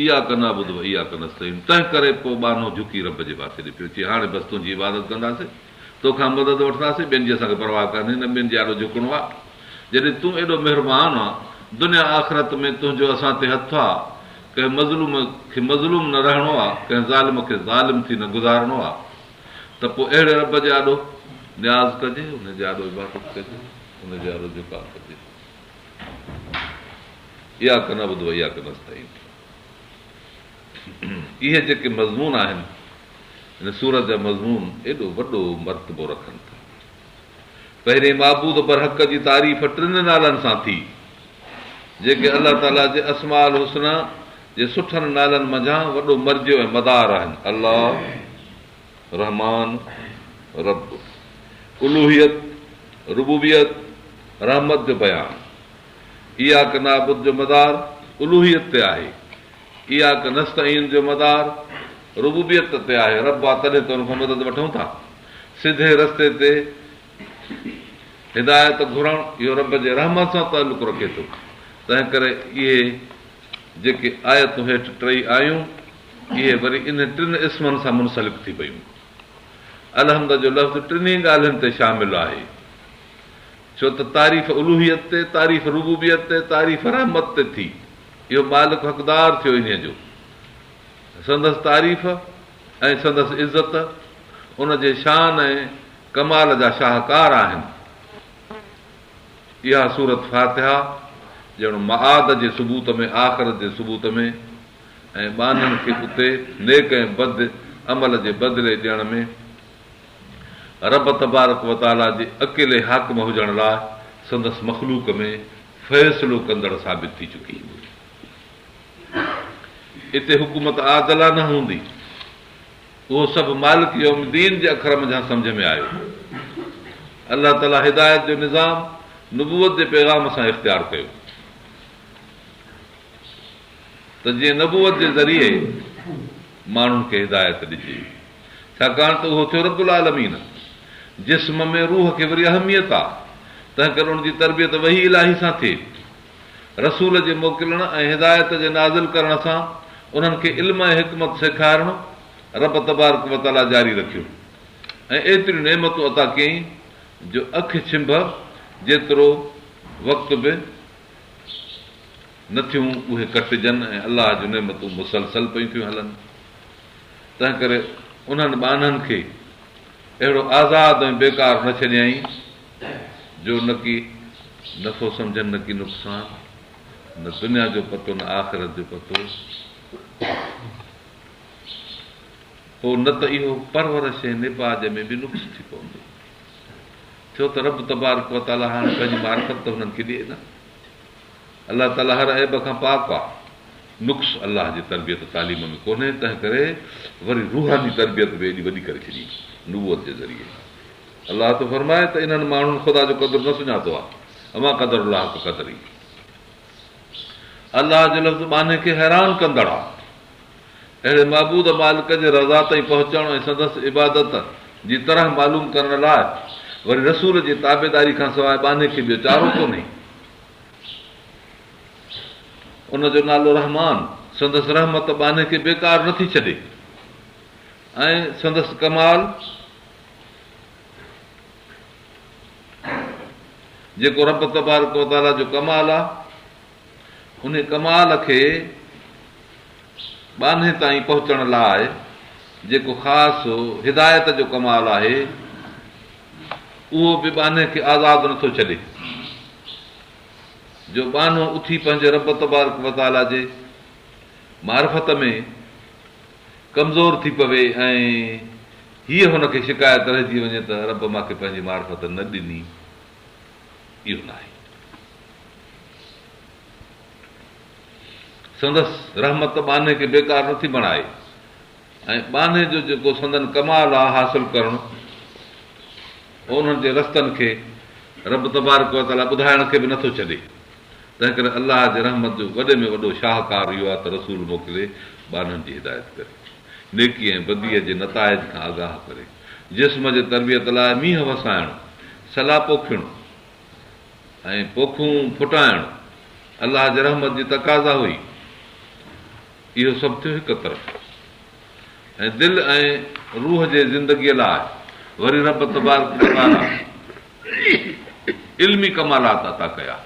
اياڪ نعبد و اياڪ نستعين تنهن ڪري پوء ٻانهو جهڪي رب جي پاسي ڏي پيو چي هاڻي بس تنهنجي عبادت ڪنداسين، توکان مدد وٺنداسين، ٻين جي اسان کي پرواهه ڪانهي نه ٻين جي آڏو جهڪڻو آ. جڏهن تون ايڏو مهربان آن، دنيا آخرت ۾ تنهنجو اسان تي هٿ آ، ڪنهن مظلوم کي مظلوم نه رهڻو آ، ڪنهن ظالم کي ظالم ٿي نه گذارڻو آ ته پوء اهڙي رب جي آڏو نياز ڪجي، ان جي آڏو عبادت ڪجي، ان جي آڏو جهڪاء ڪجي. اياڪ نعبد و اياڪ نستعين اهي جيڪي مضمون آهن هن سورت جا مضمون ايڏو وڏو مرتبو رکن ٿا. پهرين معبود برحق جي تعريف ٽن نالن سان ٿي جيڪي الله تعاليٰ جي اسماء الحسنيٰ جي سٺن نالن منجهان وڏو مرجع ۽ مدار آهن الله، رحمان، رب. الوهيت، ربوبيت، رحمت جو بيان. اياڪ نعبد جو مدار الوهيت تي آهي. اياڪ نستعين جو مدار ربوبيت تي آهي. رب آ تڏهن ته ان کان مدد وٺون ٿا. سڌي رستي تي هدايت گهرڻ اهو رب جي رحمت سان تعلق رکي ٿو. تنهنڪري اهي جيڪي آيتون هيٺ ٽئي آيون اهي وري انهن ٽن اسمن سان منسلڪ ٿي پيون. الحمد جو لفظ ٽنهي ڳالهين تي شامل آهي. ڇو ته تعريف الوهيت تي، تعريف ربوبيت تي، تعريف رحمت تي ٿي. اهو مالڪ حقدار ٿيو انهيء جو. سندس تعريف ۽ سندس عزت ان جي شان ۽ ڪمال جا شاهڪار آهن. اها سورت فاتحه ڄڻ معاد جي ثبوت ۾، آخرت جي ثبوت ۾، ۽ ٻانهن کي اتي نيڪ ۽ بد عمل جي بدلي ڏيڻ ۾، رب تبارڪ و تعاليٰ جي اڪيلي حاڪم هجڻ لاء سندس مخلوق ۾ فيصلو ڪندڙ ثابت ٿي چڪي. اتي حڪومت عادلانه هوندي. اهو سڀ مالڪ يوم الدين جي اکر منجهان سمجهه ۾ آيو. الله تعاليٰ هدايت جو نظام نبوت جي پيغام سان اختيار ڪيو. ته جيئن نبوت جي ذريعي ماڻهن کي هدايت ڏجي، ڇاڪاڻ ته اهو ٿيو رب العالمين. جسم ۾ روح کي وري اهميت آ، تنهنڪري ان جي تربيت وحي الاهي سان ٿئي. رسول جي موڪلڻ ۽ هدايت جي نازل ڪرڻ سان انهن کي علم ۽ حڪمت سيکارڻ رب تبارڪ و تعاليٰ جاري رکيو ۽ ايتريون نعمتون عطا ڪيائين جو اک ڇنڀ جيترو وقت به نه ٿيون اهي ڪٽجن ۽ الله جون نعمتون مسلسل پيون ٿيون هلن، تنهنڪري انهن ٻانهن کي اهڙو آزاد ۽ بيڪار نه ڇڏيائين جو نڪي نفعو سمجهن نڪي نقصان، نه دنيا جو پتو نه آخرت جو پتو. پوء نه ته اهو پرورش ۽ نيپاج ۾ به نقص ٿي پوندو، ڇو ته رب تبارڪ وتعاليٰ هاڻي پنهنجي معرفت ته هنن کي ڏئي نه. الله تعاليٰ هر عيب کان پاڪ آ. نقص الله جي تربيت تعليم ۾ ڪونهي، تنهن ڪري وري روحاني تربيت به ايڏي وڏي ڪري ڇڏي نبوت جي ذريعي. الله ٿو فرمائي ته انهن ماڻهن خدا جو قدر نه سڃاتو آ، وما قدروا الله حق قدره. الله جو لفظ ٻانهي کي حيران ڪندڙ آ. اهڙي معبود مالڪ جي رضا تائين پهچڻ ۽ سندس عبادت جي طرح معلوم ڪرڻ لاء وري رسول جي تابعداري کان سواء ٻانهي کي ٻيو چارو ڪونهي. ان جو نالو رحمان، سندس رحمت ٻانهي کي بيڪار نٿي ڇڏي ۽ سندس ڪمال جيڪو رب تبارڪ وتعاليٰ جو ڪمال آهي، انهي ڪمال کي ٻانهي تائين پهچڻ لاء جيڪو خاص هدايت جو ڪمال آهي، اهو به ٻانهي کي آزاد نٿو ڇڏي، جو ٻانهو اٿي پنهنجي رب تبارڪ وتعاليٰ جي معرفت ۾ ڪمزور ٿي پوي ۽ هيء هن کي شڪايت رهجي وڃي ته رب مان کي پنهنجي معرفت نه ڏني، اهو ناهي. سندس رحمت ٻانهي کي بيڪار نٿي بڻائي ۽ ٻانهي جو جيڪو سندن ڪمال آ حاصل ڪرڻ انهن جي رستن کي رب تبارڪ وتعاليٰ ٻڌائڻ کي به نٿو ڇڏي. تنهنڪري الله جي رحمت جو وڏي ۾ وڏو شاهڪار اهو آ ته رسول موڪلي ٻانهن جي هدايت ڪري، نيڪي ۽ بديء جي نتائج کان آگاهه ڪري، جسم جي تربيت لاء مينهن وسائڻ، سلا پوکڻ، ۽ پوکون ڦٽائڻ الله جي رحمت جي تقاضا هئي. اهو سڀ ٿيو هڪ طرف ۽ دل ۽ روح جي زندگيء لاء وري رب تبارڪ وتعاليٰ علمي ڪمالات عطا ڪيا.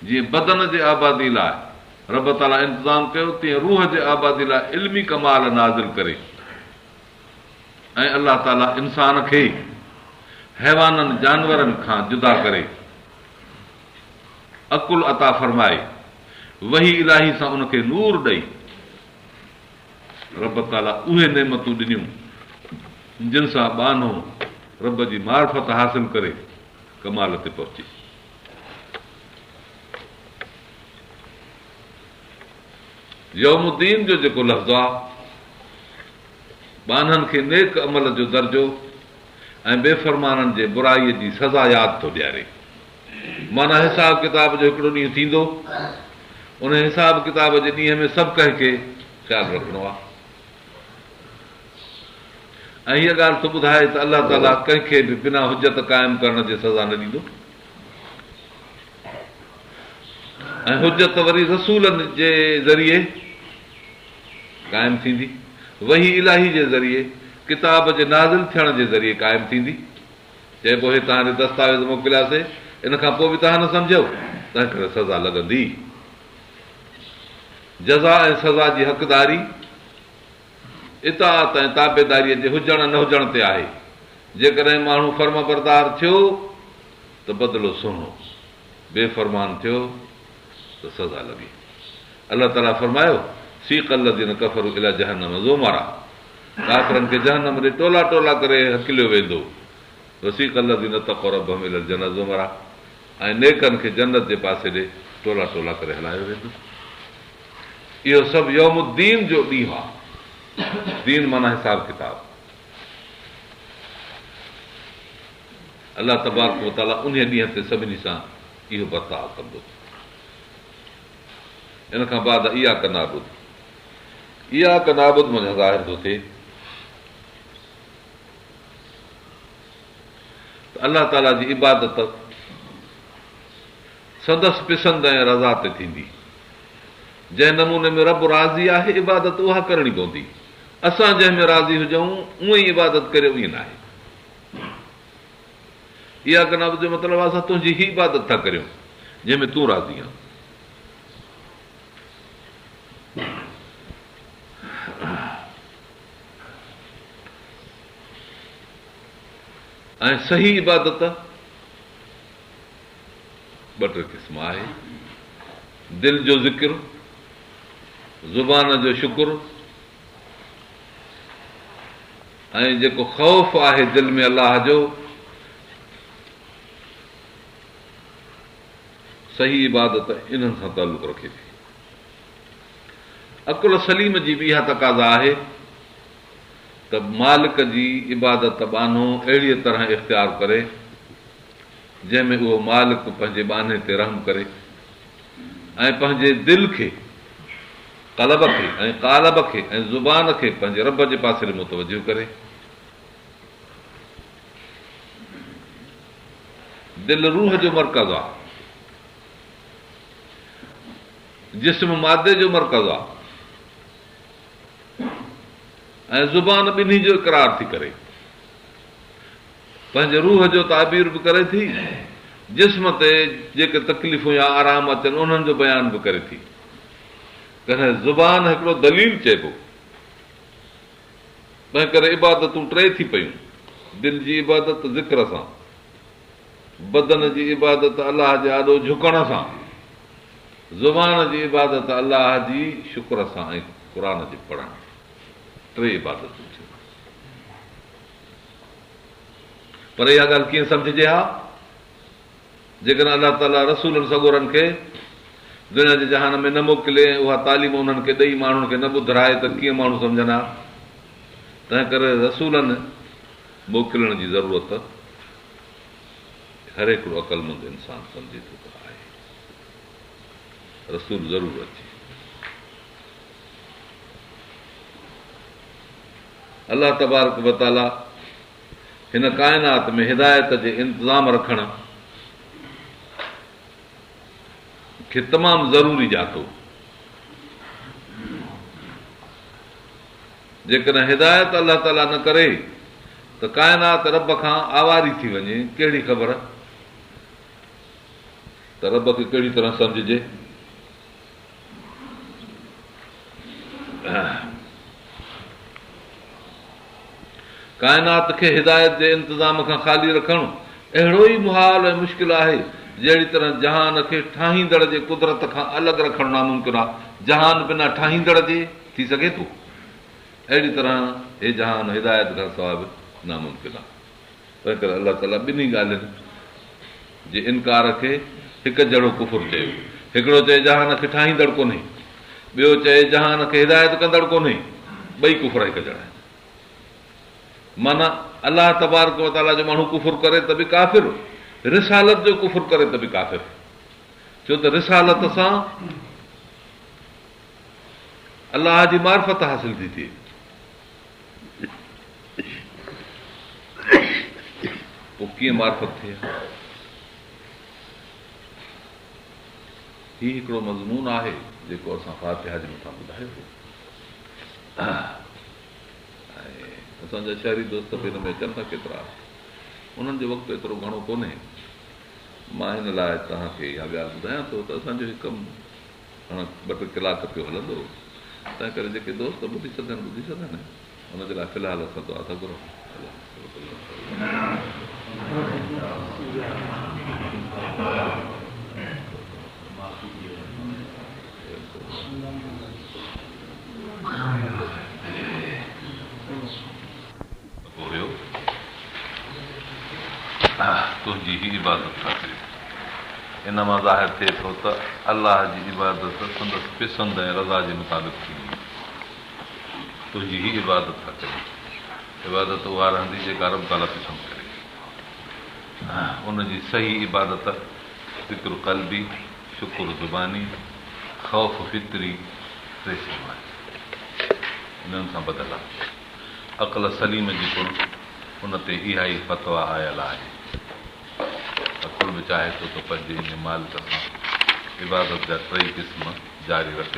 جيئن بدن جي آبادي لاء رب تعاليٰ انتظام ڪيو، تيئن روح جي آبادي لاء علمي ڪمال نازل ڪري ۽ الله تعاليٰ انسان کي حيوانن جانورن کان جدا ڪري عقل عطا فرمائي، وحي الاهي سان ان کي نور ڏئي، رب تعاليٰ اهي نعمتون ڏنيون، جن سان ٻانهو رب جي معرفت حاصل ڪري ڪمال تي پهچي. يوم الدين جو جيڪو لفظ آ، ٻانهن کي نيڪ عمل جو درجو ۽ بي فرمانن جي برائيء جي سزا ياد ٿو ڏياري. معنيٰ حساب ڪتاب جو هڪڙو ڏينهن ٿيندو، ان حساب ڪتاب جي ڏينهن ۾ سڀ ڪنهن کي خيال رکڻو آهي ۽ هيء ڳالهه ٿو ٻڌائي ته الله تعاليٰ ڪنهن کي به بنا حجت قائم ڪرڻ جي سزا نه ڏيندو ۽ حجت وري رسولن جي ذريعي قائم ٿيندي، وحي الاهي جي ذريعي، ڪتاب جي نازل ٿيڻ جي ذريعي قائم ٿيندي. چئبو هي توهان ڏي دستاويز موڪلياسي، ان کان پوء به توهان نه سمجهيو، تنهن ڪري سزا لڳندي. جزا ۽ سزا جي حقداري اطاعت ۽ تابعداريء جي هجڻ نه هجڻ تي آهي. جيڪڏهن ماڻهو فرمانبردار ٿيو ته بدلو سهڻو، بي فرمان ٿيو ته سزا لڳي. الله تعاليٰ فرمايو، سيق الذين ڪفروا الي جهنم زمرا ڪافرن کي جهنم ڏي ٽولا ٽولا ڪري هڪليو ويندو، وسيق الذين اتقوا ربهم الي الجنة زمرا ۽ نيڪن کي جنت جي پاسي ڏي ٽولا ٽولا ڪري هلايو ويندو. اهو سڀ يوم الدين جو ڏينهن آهي. دين معنيٰ حساب ڪتاب. الله تبارڪ وتعاليٰ انهيء ڏينهن تي سڀني سان اهو برتاء ڪندو. ان کان بعد اياڪ نعبد اياڪ نعبد منجهان ظاهر ٿو ٿئي ته الله تعاليٰ جي عبادت سندس پسند ۽ رضا تي ٿيندي. جنهن نموني ۾ رب راضي آهي عبادت اها ڪرڻي پوندي. اسان جنهن ۾ راضي هجون اونئن ئي عبادت ڪريو ائين ناهي. اياڪ نعبد جو مطلب آهي اسان تنهنجي ئي عبادت ٿا ڪريون جنهن ۾ تون راضي آهين. ۽ صحيح عبادت ٻه ٽي قسم آهي، دل جو ذڪر، زبان جو شڪر ۽ جيڪو خوف آهي دل ۾ الله جو، صحيح عبادت انهن سان تعلق رکي ٿي. عقل سليم جي به اها تقاضا آهي ته مالڪ جي عبادت ٻانهو اهڙيء طرح اختيار ڪري، جنهن ۾ اهو مالڪ پنهنجي ٻانهي تي رحم ڪري ۽ پنهنجي دل کي، قلب کي ۽ قالب کي ۽ زبان کي پنهنجي رب جي پاسي ڏي متوجه ڪري. دل روح جو مرڪز آ. جسم مادي جو مرڪز آ ۽ زبان ٻنهي جو اقرار ٿي ڪري. پنهنجي روح جو تعبير به ڪري ٿي، جسم تي جيڪي تڪليفون يا آرام اچن انهن جو بيان به ڪري ٿي. تڏهن زبان هڪڙو دليل چئبو. تنهن ڪري عبادتون ٽي ٿي پيون، دل جي عبادت ذڪر سان، بدن جي عبادت الله جي آڏو جهڪڻ سان، زبان جي عبادت الله جي شڪر سان ۽ قرآن جي پڙهڻ سان. ٽي عبادتون ٿيون. پر اها ڳالهه ڪيئن سمجهجي ها؟ جيڪڏهن الله تعاليٰ رسولن سڳورن کي دنيا جي جهان ۾ نه موڪلي ۽ اها تعليم انهن کي ڏئي ماڻهن کي نه ٻڌرائي ته ڪيئن ماڻهو سمجهن ها؟ تنهنڪري رسولن موڪلڻ جي ضرورت هر هڪڙو عقلمند انسان سمجهي ٿو ته آهي. رسول ضرور اچي. الله تبارڪ وتعاليٰ هن ڪائنات ۾ هدايت جي انتظام رکڻ کي تمام ضروري ڄاتو. جيڪڏهن هدايت الله تعاليٰ نه ڪري ته ڪائنات رب کان آواري ٿي وڃي، ڪهڙي خبر ته رب کي ڪهڙي طرح سمجهجي؟ ڪائنات کي هدايت جي انتظام کان خالي رکڻ اهڙو ئي محال ۽ مشڪل آهي، جهڙي طرح جهان کي ٺاهيندڙ جي قدرت کان الڳ رکڻ ناممڪن آهي. جهان بنا ٺاهيندڙ جي ٿي سگهي ٿو؟ اهڙي طرح هي جهان هدايت کان سواء به ناممڪن آهي. تنهنڪري الله تعاليٰ ٻنهي ڳالهين جي انڪار کي هڪ جهڙو ڪفر چيو. هڪڙو چئي جهان کي ٺاهيندڙ ڪونهي، ٻيو چئي جهان کي هدايت ڪندڙ ڪونهي، ٻئي ڪفر هڪ جهڙا آهن. معنيٰ الله تبارڪ وتعاليٰ جو ماڻهو ڪفر ڪري ته به ڪافر، رسالت جو ڪفر ڪري ته به ڪافر. ڇو ته رسالت سان الله جي معرفت حاصل ٿي ٿئي. پوء ڪيئن معرفت ٿئي ها؟ هي هڪڙو مضمون آهي جيڪو اسان فاتحه جي مٿان ٻڌايو هو ۽ اسان جا شهري دوست به هن ۾ اچن ٿا ڪيترا انهن جو وقت ايترو گهڻو ڪونهي مان هن لاء توهان کي اها ڳالهه ٻڌايان ٿو ته اسان جو هي ڪم هاڻ ٻه ٽي ڪلاڪ پيو هلندو، تنهن ڪري جيڪي دوست ٻڌي سگهن ٻڌي سگهن، ان جي لاء في الحال اسان دعا ٿا گهرون. هيو تنهنجي ئي عبادت ٿا ڪريون. ان مان ظاهر ٿئي ٿو ته الله جي عبادت سندس پسند ۽ رضا جي مطابق ٿيندي. تنهنجي ئي عبادت ٿا ڪريون. عبادت اها رهندي جيڪا رب تعاليٰ پسند ڪري. ان جي صحيح عبادت ذڪر قلبي، شڪر زباني، خوف فطري ٽي شيون آهن. انهن سان ٻڌل آهي. عقل سليم جي پڻ ان تي اها ئي فتويٰ آيل آهي. عقل به چاهي ٿو ته پنهنجي انهيء مالڪ سان عبادت جا ٽئي قسم جاري رکي.